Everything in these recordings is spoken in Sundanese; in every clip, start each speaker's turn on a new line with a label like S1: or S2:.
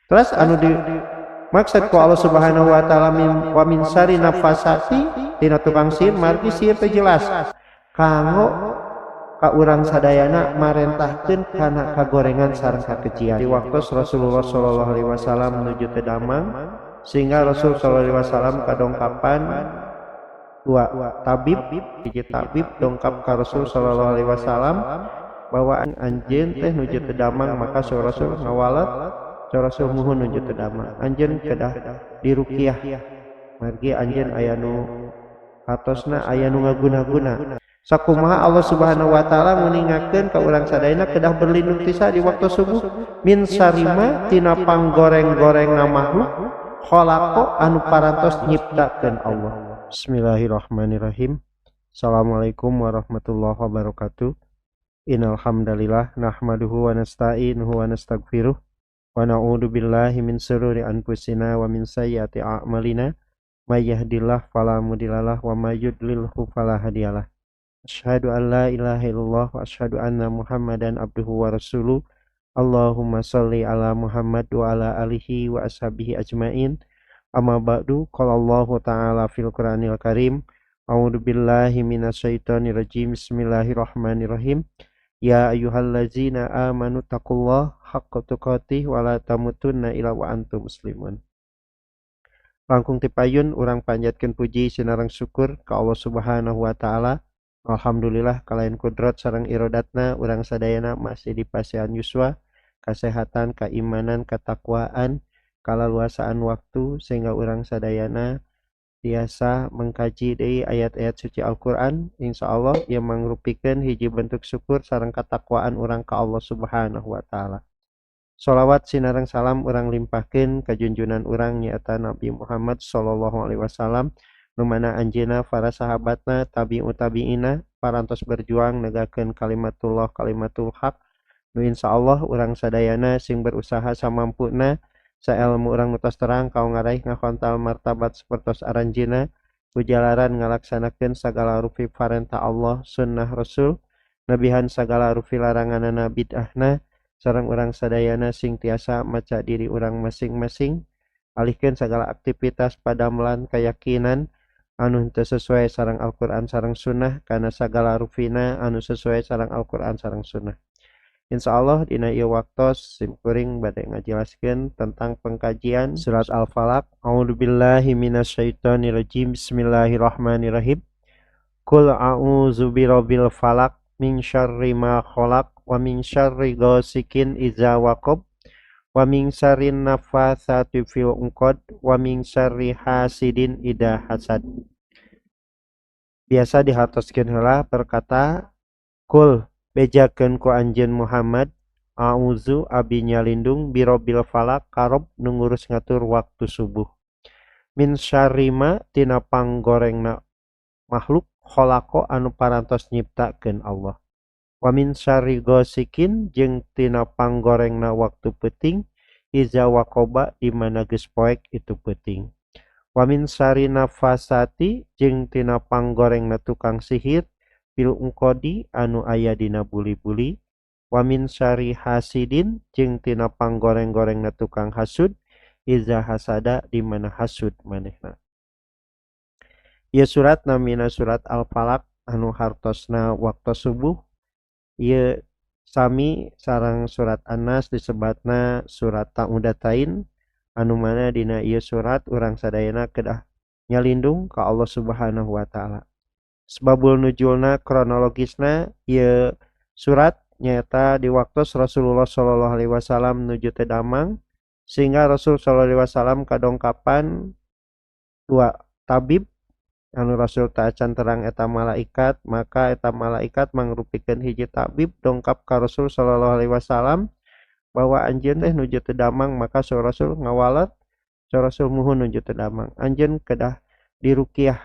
S1: Terus anu di maksud ku Allah Subhanahu wa taala min wa min syarri nafasati tina tukang sihir, margi sihir teh jelas kanggo ka urang sadayana marentahkeun kana kagorengan sareng kakejian. Di waktu Rasulullah sallallahu alaihi wasallam menuju teu damang, sehingga Rasul sallallahu alaihi wasallam kadongkapan dua tabib, hiji tabib dongkap ka Rasul sallallahu alaihi wasallam bahwa anjeun teh nuju teu damang, maka Rasul ngawalat, Rasul muhun nuju teu damang, anjeun kedah diruqyah, margi anjeun aya nu hatosna aya nu ngaguna-guna. Sakumaha Allah Subhanahu wa taala nguningakeun ka urang sadayana kedah berlindung tisa di waktu subuh min sarima tina panggoreng-gorengna makhluk khalaqo anu parantos nyiptakeun Allah. Bismillahirrahmanirrahim. Assalamualaikum warahmatullahi wabarakatuh. Innal hamdalillah nahmaduhu wa nasta'inuhu wa nastaghfiruh wa na'udzu billahi min syururi anfusina wa min sayyiati a'malina. May yahdihillahu fala mudhillalah wa may yudlilhu fala hadiyalah. Asyhadu an la ilaha illallah wa asyhadu anna Muhammadan abduhu wa rasuluh. Allahumma shalli ala Muhammad wa ala alihi wa ashabihi ajmain. Amma ba'du. Qala Allahu ta'ala fil Qur'anil Karim. A'udzu billahi minasyaitonir rajim. Bismillahirrahmanirrahim. Ya ayyuhallazina amanu taqullaha haqqa tuqatih wa la tamutunna illa wa antum muslimun. Langkung tipayun urang panjatkeun puji sinareng syukur ka Allah Subhanahu wa taala. Alhamdulillah kalayan kudrat sareng irodatna urang sadayana masih di pasian yuswa, kesehatan, keimanan, ketakwaan, kalaluasaan waktu sehingga urang sadayana tiasa mengkaji deui ayat-ayat suci Al-Qur'an. Insyaallah ieu mangrupikeun hiji bentuk syukur sareng ketakwaan urang ka Allah Subhanahu wa taala. Sholawat sinareng salam urang limpahkeun ka junjunan urang nyaeta Nabi Muhammad sallallahu alaihi wasallam, nu mana anjeunna para sahabatna tabi'ut tabi'ina parantos berjuang negakeun kalimatullah kalimatul haq, nu insyaallah urang sadayana sing berusaha samampuna saelmu urang nu tos terang kau ngaraih ngakontal martabat sapertos aranjeunna kujalaran ngalaksanakeun sagala rupi parentah Allah sunnah Rasul nabihan sagala rupi laranganana bid'ahna sareng urang sadayana sing tiasa maca diri urang masing-masing, alihkeun sagala aktivitas padamelan keyakinan anu henteu sesuai sareng Al-Qur'an sareng sunnah kana sagala rupina anu sesuai sareng Al-Qur'an sareng sunnah. Insyaallah dina ieu waktos simkuring bade ngajelaskeun tentang pengkajian surat Al-Falaq. A'udzubillahi minasyaitonirrajim. Bismillahirrahmanirrahim. Qul a'udzu birabbil falaq min syarri ma khalaq wa min syarri ghasikin idza waqab wa min syarri naffatsati fil 'uqad wa min syarri hasidin idza hasad. Biasa dihartoskeun heula perkata kul bejakeun ku anjeun Muhammad a'udzu abi nyalindung birabbil falaq karob nu ngurus ngatur waktu subuh, min syarri ma tina panggorengna makhluk khalaqo anu parantos nyiptakeun Allah, wa min syarri ghasikin jeung tina panggorengna waktu peuting iza waqaba di mana geus poek itu peuting, wa min syarri nafasati jeung tina panggorengna tukang sihir fil uqadi anu aya dina buli-buli, wa min syarri hasidin jeung tina panggoreng-gorengna tukang hasud iza hasada di mana hasud manehna. Ieu surat namina surat Al-Falaq anu hartosna waktu subuh. Ieu sami sareng surat An-Nas disebatna surat Ta'udatain anu mana dina ieu surat urang sadayana kedah nyalindung ka Allah Subhanahu wa taala. Sebabul nujulna kronologisna ieu surat nyaeta di waktu Rasulullah sallallahu alaihi wasallam nuju teu damang, sehingga Rasul sallallahu alaihi wasallam kadongkapan dua tabib anu Rasul teu acan terang eta malaikat, maka eta malaikat mangrupikeun hiji tabib dongkap ka Rasul sallallahu alaihi wasallam bahwa anjeun teh nuju teu damang, maka Rasul ngawalat, Rasul muhun nuju teu damang, anjeun kedah diruqyah,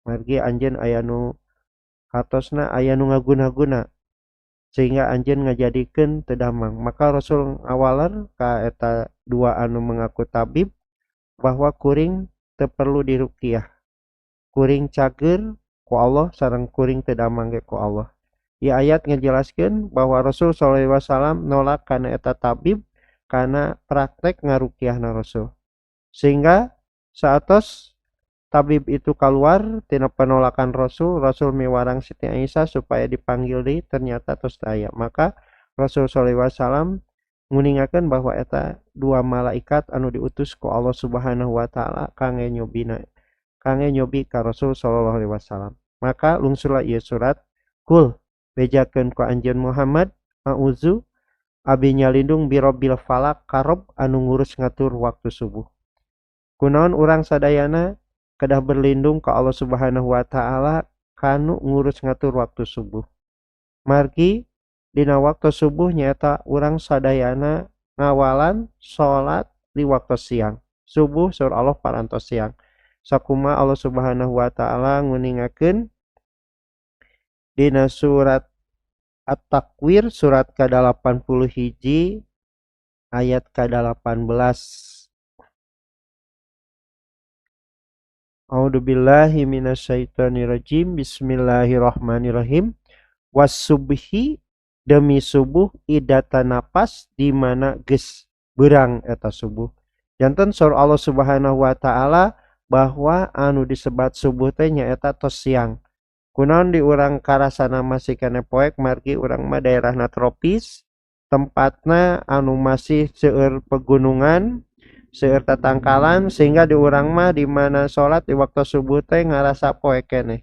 S1: margi anjeun aya nu hatosna aya nu ngaguna-guna sehingga anjeun ngajadikeun teu damang. Maka Rasul ngawaler ka eta dua anu mengaku tabib bahwa kuring teu perlu diruqyah, kuring cager ku Allah sareng kuring teu damang ge ku Allah. Ieu ayat ngajelaskeun bahwa Rasul sallallahu alaihi wasallam nolak kana eta tabib kana praktek ngaruqyahna Rasul. Sehingga saatos tabib itu keluar tina penolakan Rasul, Rasul miwarang Siti Aisyah supaya dipanggil deui, ternyata tos aya. Maka Rasul sallallahu alaihi wasallam nguningakeun bahwa eta dua malaikat anu diutus ku Allah Subhanahu wa taala kangge nyobina, kangge nyobi ka Rasul sallallahu alaihi wasallam. Maka lungsurlah ieu surat kul bejakeun ku anjeun Muhammad auzu abi nyalindung birabbil falak karob anu ngurus ngatur waktu subuh. Kunaon urang sadayana kedah berlindung ka Allah Subhanahu wa taala kanu ngurus ngatur waktu subuh. Margi dina waktu subuh nyaeta urang sadayana ngawalan salat di waktu siang. Subuh sur Allah parantos siang. Sakuma Allah Subhanahu wa taala nguningakeun dina surat At-Takwir surat ke-81 ayat ke-18. A'udzubillahi minasyaitonirrajim. Bismillahirrahmanirrahim. Was-subhi, demi subuh, idata napas di mana geus berang eta subuh. Janten saur Allah Subhanahu wa taala bahwa anu disebat subuh teh nyaeta tos siang. Kunaon di urang karasana masih kene poek margi urang mah daerahna tropis, tempatna anu masih seueur pegunungan, seueur tatangkalan, sehingga di urang mah di mana salat di waktu subuh teh ngarasa poek keneh.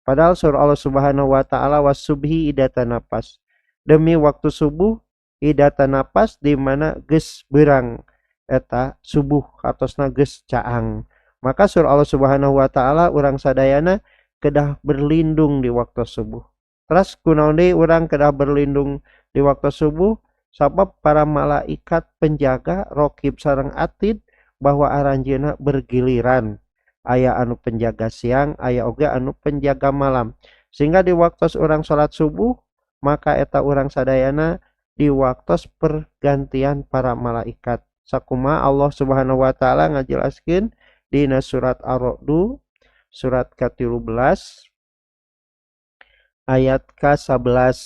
S1: Padahal surah Allah Subhanahu wa taala was-subhi idata napas. Demi waktu subuh idata napas di mana geus beurang eta subuh atosna geus caang. Maka surah Allah Subhanahu wa taala urang sadayana kedah berlindung di waktu subuh. Terus kunaon deui urang kedah berlindung di waktu subuh? Sabab para malaikat penjaga rokib sareng atid bahwa aranjeuna bergiliran. Aya anu penjaga siang, aya oge anu penjaga malam. Sehingga di waktu urang salat subuh, maka eta urang sadayana di waktu pergantian para malaikat. Sakuma Allah Subhanahu wa taala ngajelaskeun dina surat Ar-Ra'd surat ke-13 ayat ke-11.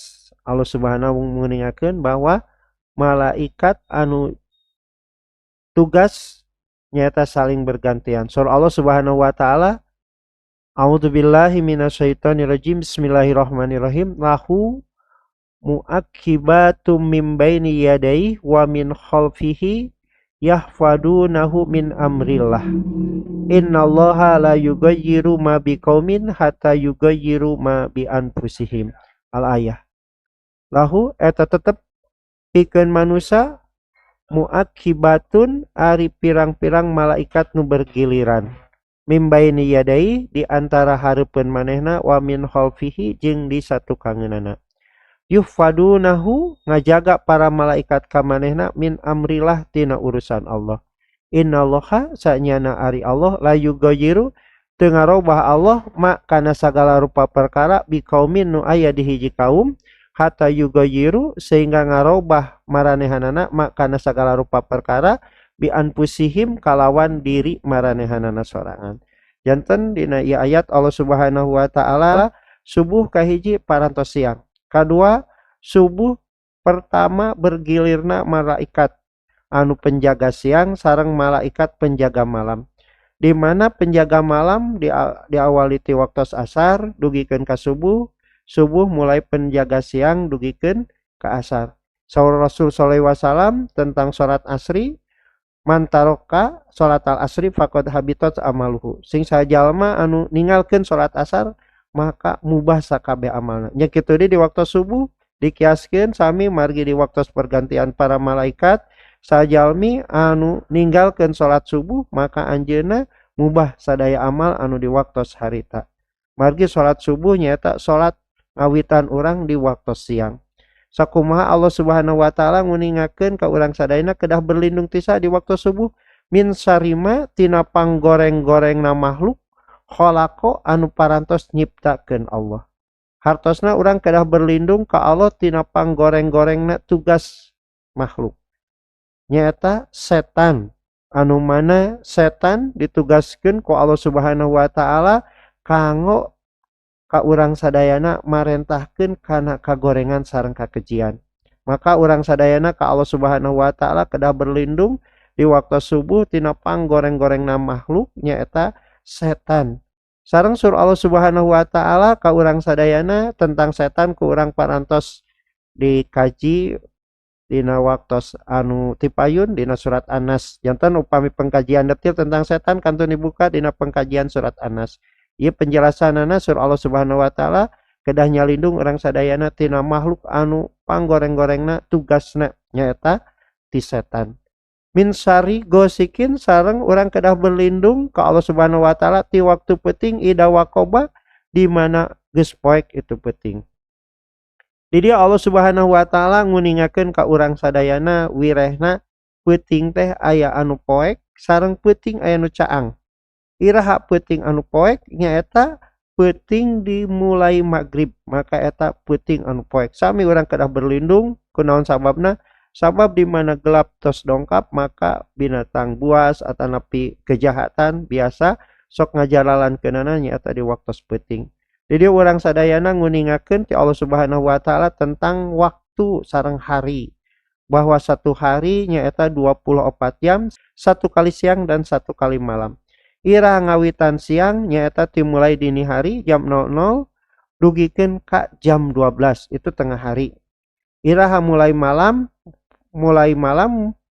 S1: Allah Subhanahu mengingatkan bahwa malaikat anu tugas nyata saling bergantian. Surah Allah Subhanahu wa taala, a'udzubillahi minasyaitonirrajim, bismillahirrahmanirrahim, lahu mu'aqibatum min baini yadayhi wa min khalfihi yahfadunahu min amrillah. Innallaha la yugayyiru ma biqaumin hatta yugayyiru ma bi anfusihim. Al-ayah. Lahu eta tetep pikeun manusia muakibatun ari pirang-pirang malaikat nu bergiliran. Min baini yadai di antara hareupeun manehna wa min khalfihi jeung di satukangeunana. Yufadunahu ngajaga para malaikat ka manehna min amrillah tina urusan Allah. Innallaha sanyana ari Allah la yugayyiru teu ngarobah Allah ma kana sagala rupa perkara biqaumin nu aya di hiji kaum hatta yugayyiru sehingga ngarobah maranehanana ma kana sagala rupa perkara bi anfusihim kalawan diri maranehanana sorangan. Janten dina ieu ayat Allah Subhanahu wa taala subuh kahiji parantos siang. Kadua, subuh pertama bergilirna malaikat anu penjaga siang sareng malaikat penjaga malam. Di mana penjaga malam diawali ti waktu asar dugikeun ka subuh, subuh mulai penjaga siang dugikeun ka asar. Saur Rasul sallallahu alaihi wasallam tentang salat asri, man taraka salat al asri faqad habitat amaluhu. Sing sajalma anu ninggalkeun salat asar maka mubah sakabeh amalna. Nya kitu deui di waktu subuh dikiaskeun sami margi di waktu pergantian para malaikat sajalmi anu ninggalkeun salat subuh maka anjeunna mubah sadaya amal anu di waktu harita. Margi salat subuh nyaeta salat ngawitan urang di waktu siang. Sakumaha Allah Subhanahu wa taala nguningakeun ka urang sadayana kedah berlindung tisa di waktu subuh min sarima tina panggoreng-gorengna makhluk kholaqo anu parantos nyiptakeun Allah. Hartosna urang kedah berlindung ka Allah tina panggoreng-gorengna tugas makhluk. Nyaeta setan anu mana setan ditugaskeun ku Allah Subhanahu wa taala kanggo ka urang sadayana marentahkeun kana kagorengan sareng kakejian. Maka urang sadayana ka Allah Subhanahu wa taala kedah berlindung di waktu subuh tina panggoreng-gorengna makhluk nyaeta setan. Sareng sur Allah Subhanahu wa taala ka urang sadayana tentang setan ku urang parantos dikaji dina waktos anu tipayun dina surat An-Nas. Janten upami pengkajian detail tentang setan kantun dibuka dina pengkajian surat An-Nas. Ieu penjelasanana sur Allah Subhanahu wa taala kedah nyalindung urang sadayana tina makhluk anu panggoreng-gorengna tugasna nyaeta ti setan. Min syarri gosikin sareng urang kedah berlindung ka Allah Subhanahu wa taala ti waktu peuting ida waqoba di mana geus poek itu peuting. Di dia Allah Subhanahu wa taala nguningakeun ka urang sadayana wirehna peuting teh aya anu poek sareng peuting aya nu caang. Iraha peuting anu poek nyaeta peuting dimulai magrib, maka eta peuting anu poek. Sami urang kedah berlindung kunaon sababna? Sabab di mana gelap tos dongkap maka binatang buas atanapi kejahatan biasa sok ngajalalankeunana nyaeta di waktu peuting. Jadi urang sadayana nguningakeun ti Allah Subhanahu wa taala tentang waktu sareng hari, bahwa satu hari nyaeta 24 jam, satu kali siang dan satu kali malam. Ira ngawitan siang nyaeta dimulai dini hari jam 00 dugikeun ka jam 12 itu tengah hari. Iraha mulai malam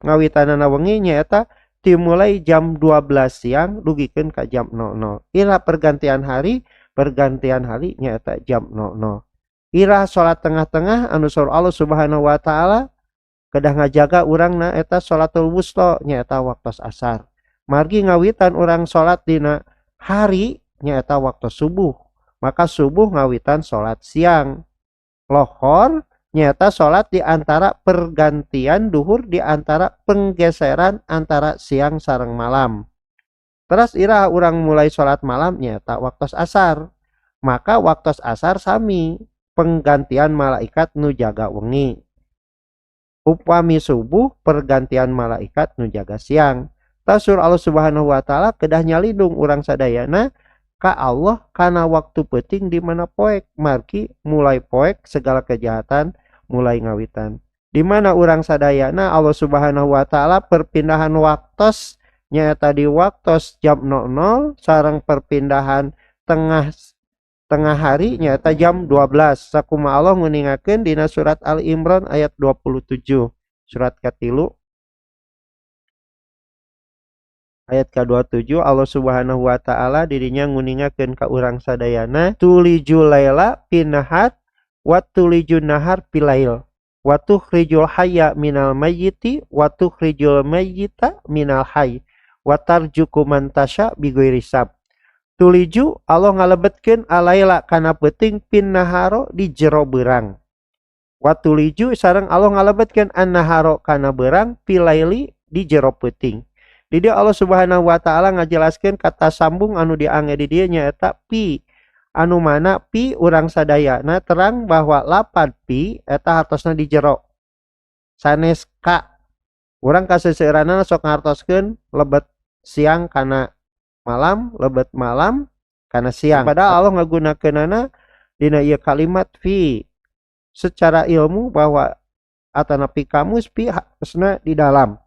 S1: ngawitanana wengi nyaeta dimulai jam 12 siang dugikeun ka jam 00. Ira pergantian hari nyaeta jam 00. Ira salat tengah-tengah anu saur Allah Subhanahu wa taala kedah ngajaga urangna eta salatul wusta nyaeta waktos asar. Margi ngawitan urang salat dina hari nyaeta waktu subuh, maka subuh ngawitan salat siang. Lohor nyaeta salat di antara pergantian duhur, di antara penggeseran antara siang sareng malam. Terus ira urang mulai salat malam nyaeta waktu asar, maka waktu asar sami penggantian malaikat nu jaga wengi. Upami subuh pergantian malaikat nu jaga siang. Tasur Allah Subhanahu wa taala kedah nyalindung urang sadayana ka Allah kana waktu peuting di mana poek, margi mulai poek segala kejahatan mulai ngawitan. Di mana urang sadayana Allah Subhanahu wa taala perpindahan waktos nyaeta di waktos jam 00 sareng perpindahan tengah hari nyaeta jam 12. Sakumaha Allah nguningakeun dina surat Al-Imran ayat 27, surat katilu ayat ka-27 Allah Subhanahu wa taala dirinya nguningakeun ka urang sadayana tulijul laila pinahar wa tulijun nahar pilail wa tukhrijul hayya minal mayyiti wa tukhrijul mayyita minal hayy wa tarjuku man tasya bighairi hisab. Tuliju Allah ngalebetkeun alaila kana peuting pinnaharo di jero beurang. Wa tuliju sareng Allah ngalebetkeun annaharo kana beurang pilaili di jero peuting. Di dia Allah Subhanahu wa taala ngajelaskeun kata sambung anu diange di dieu nyaeta pi, anu mana pi urang sadayana terang bahwa lapad pi eta hartosna di jero sanes ka. Urang kaseuseurana sok ngartoskeun lebet siang kana malam, lebet malam kana siang. Padahal Allah ngagunakeunana dina ieu kalimat fi secara ilmu bahwa atanapi kamus pi hartosna di dalam.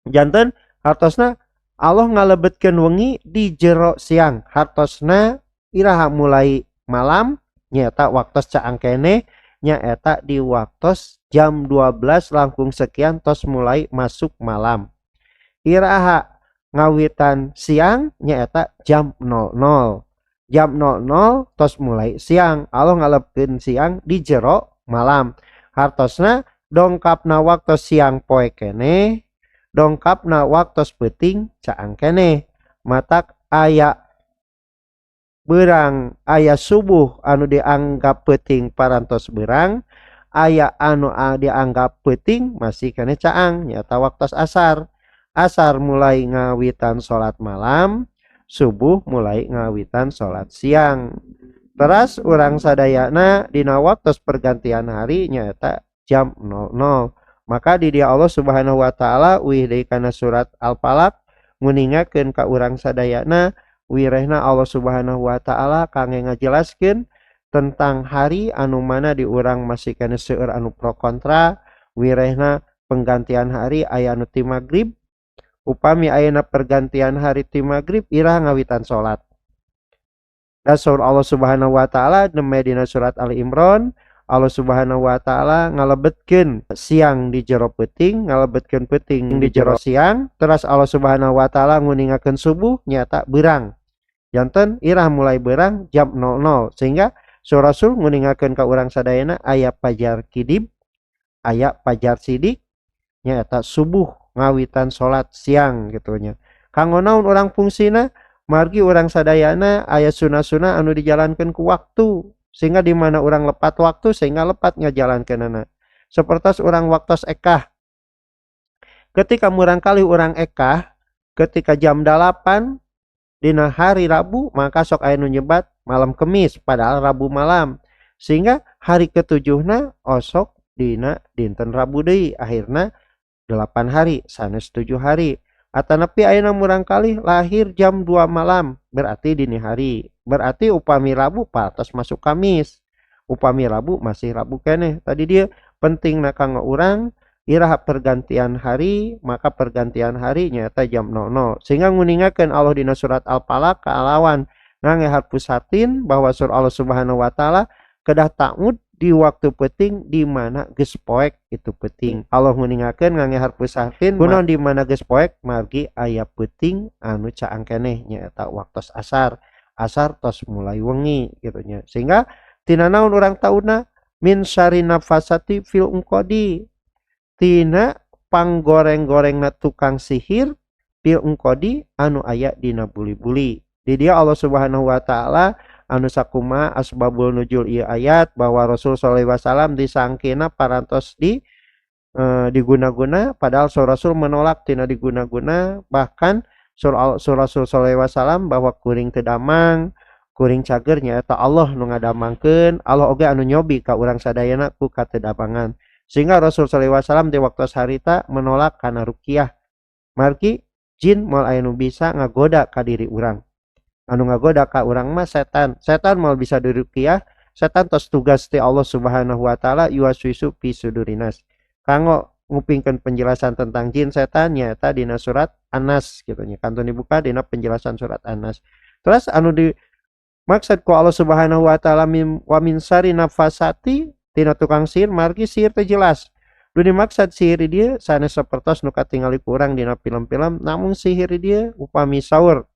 S1: Janten hartosna Allah ngalebetkeun wengi di jero siang, hartosna iraha mulai malam nyaeta waktos caang keneh nyaeta di waktos jam 12 langkung sekian tos mulai masuk malam. Iraha ngawitan siang nyaeta jam 00. Jam 00 tos mulai siang, Allah ngalebetkeun siang di jero malam. Hartosna dongkapna waktos siang poe keneh, dongkapna waktos peuting caang keneh. Matak aya beurang, aya subuh anu dianggap peuting parantos beurang, aya anu dianggap peuting masih keneh caang nyaeta waktos asar. Asar mulai ngawitan salat malam, subuh mulai ngawitan salat siang. Teras urang sadayana dina waktos pergantian hari nyaeta jam 00. Maka di dia Allah Subhanahu wa taala wih deui kana surat Al-Falaq nguningakeun ka urang sadayana wirehna Allah Subhanahu wa taala kangge ngajelaskeun tentang hari anu mana di urang masih keneh seueur anu pro kontra. Wirehna penggantian hari aya anu ti magrib. Upami ayeuna pergantian hari ti magrib irah ngawitan salat. Da saur Allah Subhanahu wa taala nembe dina surat Ali Imran, Allah Subhanahu wa taala ngalebetkeun siang di jero peuting, ngalebetkeun peuting di jero siang, teras Allah Subhanahu wa taala nguningakeun subuh nyata beurang. Janten irah mulai beurang jam 00 sehingga saur Rasul nguningakeun ka urang sadayana aya pajar kidib, aya pajar sidik, nyaeta subuh ngawitan salat siang gitu nya. Kanggo naon urang fungsina? Margi urang sadayana aya sunah-sunah anu dijalankeun ku waktu, sehingga di mana urang lepat waktu sehingga lepat ngajalankeunana. Sapertos urang waktos ekah. Ketika murangkalih urang ekah ketika jam 8 dina hari Rabu, maka sok aya nu nyebat malam Kemis padahal Rabu malam. Sehingga hari ketujuhna osok dina dinten Rabu deui, akhirna 8 hari sanes 7 hari. Atanapi ayeuna murangkalih lahir jam 2 malam berarti dini hari, berarti upami Rabu patos masuk Kamis, upami Rabu masih Rabu keneh. Tadi dia penting na kanggo urang iraha pergantian hari, maka pergantian hari nyata jam 00 sehingga nguningakeun Allah dina surat Al-Falaq kaalawan ngangge harpusatin bahwa surah Allah Subhanahu wa taala kedah ta'ud di waktu peuting di mana geus poek itu peuting. Allah nguningakeun ngangge harpusatin kunaon di mana geus poek margi aya peuting anu caang keneh nyaeta waktos asar. Asar tos mulai wengi gitu nya. Sehingga tina naon urang tauna min syari nafasati fil uqadi, tina panggoreng-gorengna tukang sihir fil uqadi anu aya dina buli-buli. Di dia Allah Subhanahu wa taala anu sakuma asbabul nuzul ieu ayat bahwa Rasul sallallahu alaihi wasallam disangkina parantos di diguna-guna, padahal Rasul menolak tina diguna-guna, bahkan Rasul sallallahu alaihi wasallam bahwa kuring teu damang, kuring cager nyaeta Allah nu ngadamangkeun, Allah oge anu nyobi ka urang sadayana ku katedamangan. Sehingga Rasul sallallahu alaihi wasallam di waktu harita menolak kana ruqyah. Margi jin moal aya nu bisa ngagoda ka diri urang. Anu ngagoda ka urang mah setan. Setan moal bisa diruqyah, setan tos tugas ti Allah Subhanahu wa taala yuwaswisu fi sudurinas. Kanggo ngupingkeun penjelasan tentang jin setan nyaeta dina surat An-Nas gitu nya. Kantun dibuka dina penjelasan surat An-Nas. Terus anu di maksud ku Allah Subhanahu wa taala wa min syarri nafasati tina tukang sihir, margi sihir teh jelas. Nu dimaksud sihir dia sanes sapertos nu katingali ku urang dina film-film, namun sihir dia upami saur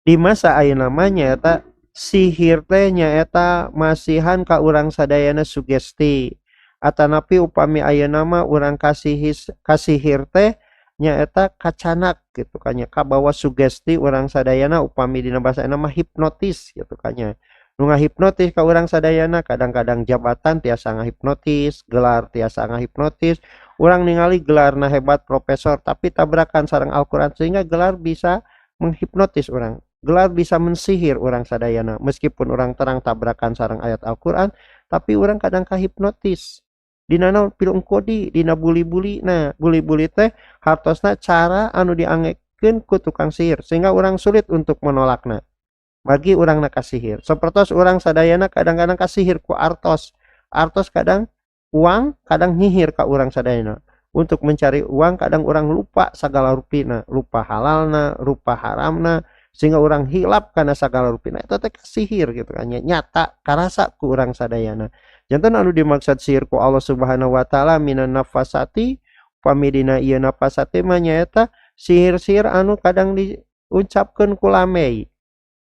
S1: di masa ayeuna mah nyaeta sihir teh nyaeta masihan ka urang sadayana sugesti. Atanapi upami ayeuna mah urang kasihir teh nyaeta kacanak gitu kan nya, kabawa sugesti urang sadayana upami dina bahasa ayeuna mah hipnotis gitu kan nya. Nu ngahipnotis ka urang sadayana kadang-kadang jabatan tiasa ngahipnotis, gelar tiasa ngahipnotis. Urang ningali gelarna hebat profesor tapi tabrakan sareng Al-Qur'an sehingga gelar bisa menghipnotis urang. Gelar bisa mensihir urang sadayana meskipun urang terang tabrakan sareng ayat Al-Qur'an tapi urang kadang kahipnotis. Dina naon fil uqadi, dina buli-buli. Nah, buli-buli teh hartosna cara anu diangekeun ku tukang sihir sehingga urang sulit untuk menolakna. Bagi urang na kasihir. Sapertos urang sadayana kadang-kadang kasihir ku artos. Artos kadang uang, kadang nyihir ka urang sadayana. Untuk mencari uang kadang urang lupa sagala rupina, lupa halalna, lupa haramna, sehingga urang hilap kana sagala rupina. Eta teh kasihir gitu kan, nyata karasa ku urang sadayana. Janten anu dimaksud sihir ku Allah Subhanahu wa taala minan nafasati, upami dina ieu nafasati mah nyaeta sihir-sihir anu kadang diucapkeun ku lamei,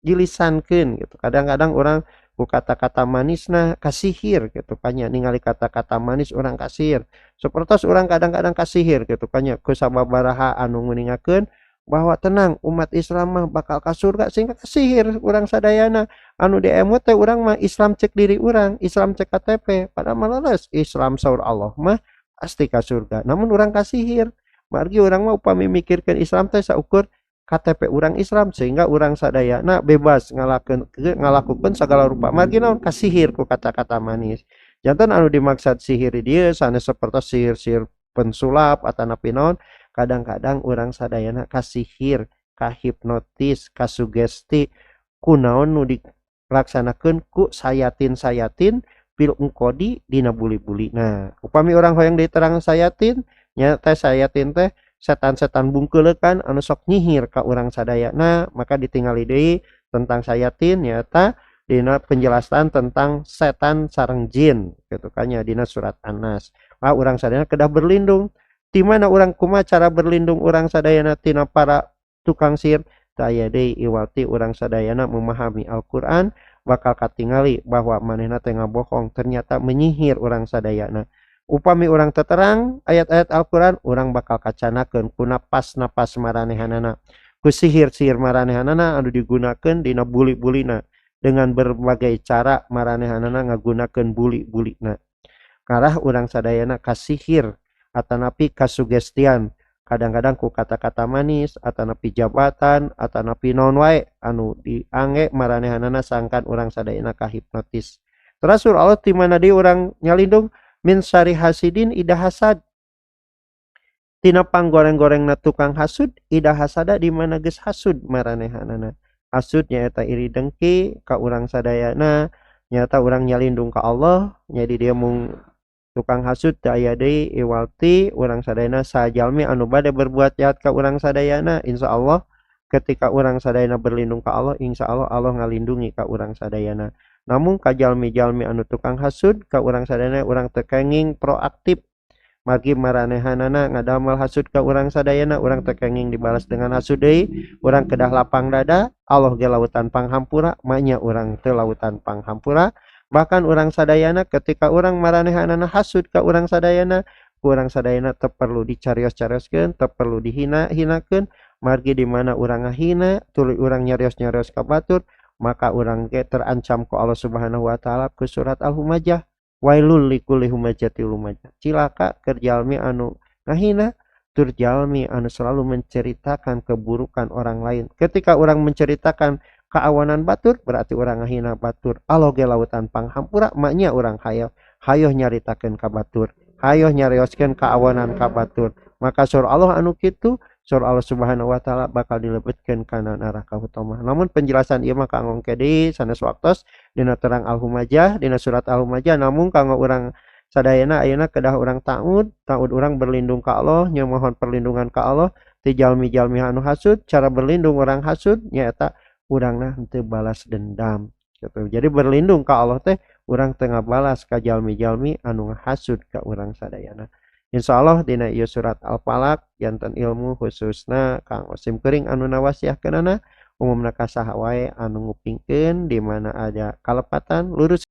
S1: dilisankeun gitu. Kadang-kadang urang ku kata-kata manisna kasihir gitu kan nya, ningali kata-kata manis urang kasihir. Sapertos urang kadang-kadang kasihir gitu kan nya ku sababaraha anu nguningakeun bahwa tenang umat Islam mah bakal ka surga sehingga kasihir urang sadayana. Anu diemut teh urang mah Islam cek diri urang, Islam cek KTP, padahal mah leres Islam saur Allah mah pasti ka surga. Namun urang kasihir, margi urang mah upami mikirkeun Islam teh saukur KTP urang Islam sehingga urang sadayana bebas ngalakukeun segala rupa. Margi naon kasihir ku kata-kata manis. Janten anu dimaksud sihir dieu sanes sapertos sihir-sihir pensulap atanapi naon, kadang-kadang urang sadayana kasihir, kahipnotis, kasugesti kunaon nu dilaksanakeun ku sayatin-sayatin Fil uqadi dina buli-buli. Nah, upami urang hoyong diterang sayatin nya teh, sayatin teh setan-setan bungkeulekan anu sok nyihir ka urang sadayana, maka ditingali deui tentang sayatin nyaeta dina penjelasan tentang setan sareng jin gitu kan nya dina surat An-Nas. Ah, urang sadayana kedah berlindung. Di mana urang, kumaha cara berlindung urang sadayana tina para tukang sihir? Teu aya deui iwati urang sadayana memahami Al-Qur'an, bakal katingali bahwa manehna teh ngabohong, ternyata menyihir urang sadayana. Upami urang teterang ayat-ayat Al-Qur'an, urang bakal kacanakeun ku napas-napas maranehanana, ku sihir-sihir maranehanana anu digunakeun dina buli-bulina. Dengan berbagai cara maranehanana ngagunakeun buli-bulina karah urang sadayana kasihir atanapi kasugestian, kadang-kadang ku kata-kata manis atanapi jabatan atanapi naon wae anu diangge maranehanana sangkan urang sadayana kahipnotis. Terus Allah di mana deui urang nyalindung? Min syarri hasidin idza hasad, tina panggoreng-gorengna tukang hasud, idza hasada di mana geus hasud maranehanana. Hasud nyaeta iri dengki ka urang sadayana, nyata urang nyalindung ka Allah. Jadi dia mung tukang hasud, teu aya deui iwalti urang sadayana sajalmi anu bade berbuat jahat ka urang sadayana. Insyaallah ketika urang sadayana berlindung ka Allah, insyaallah Allah ngalindungi ka urang sadayana. Namun ka jalmi-jalmi anu tukang hasud ka urang sadayana, urang teu kenging proaktif margi maranehanana ngadamel hasud ka urang sadayana, urang teu kenging dibalas dengan hasud deui. Urang kedah lapang dada, Allah ge lautan panghampura, manya urang teu lautan panghampura. Bahkan urang sadayana ketika urang maranehanana hasud ka urang sadayana, ku urang sadayana teu perlu dicarios-carioskeun, teu perlu dihina-hinakeun, margi di mana urang ngahina tuluy urang nyarios-nyarios ka batur, maka urang ge terancam ku Allah Subhanahu wa taala ku surat Al-Humajah, wailul likulli humazatil lumazah, cilaka keur jalmi anu ngahina tur jalmi anu selalu menceritakan keburukan orang lain. Ketika orang menceritakan keawanan batur, berarti urang ngahina batur. Allah ge lautan panghampura, maknya urang hayo hayo nyaritakeun ka batur, hayo nyarioskeun keawanan ka batur, maka surah Allah anu kitu, surah Allah Subhanahu wa taala bakal dilebetkeun kana neraka hutomah. Namun penjelasan ieu mah kanggo engke deui sanes waktos dina terang Al-Humajah, dina surat Al-Humajah. Namun kanggo urang sadayana ayeuna kedah urang taud taud, urang berlindung ka Allah, nyamohon perlindungan ka Allah ti jalmi-jalmi anu hasud. Cara berlindung urang hasud nyaeta urangna henteu balas dendam gitu. Jadi berlindung ka Allah teh urang teu ngabalas ka jalmi-jalmi anu hasud ka urang sadayana. Insyaallah dina ieu surat Al-Falaq janten ilmu khususna kanggo sim kuring anu nawasiahkeunana, umumna ka saha wae anu ngupingkeun. Di mana ada kalepatan lurus.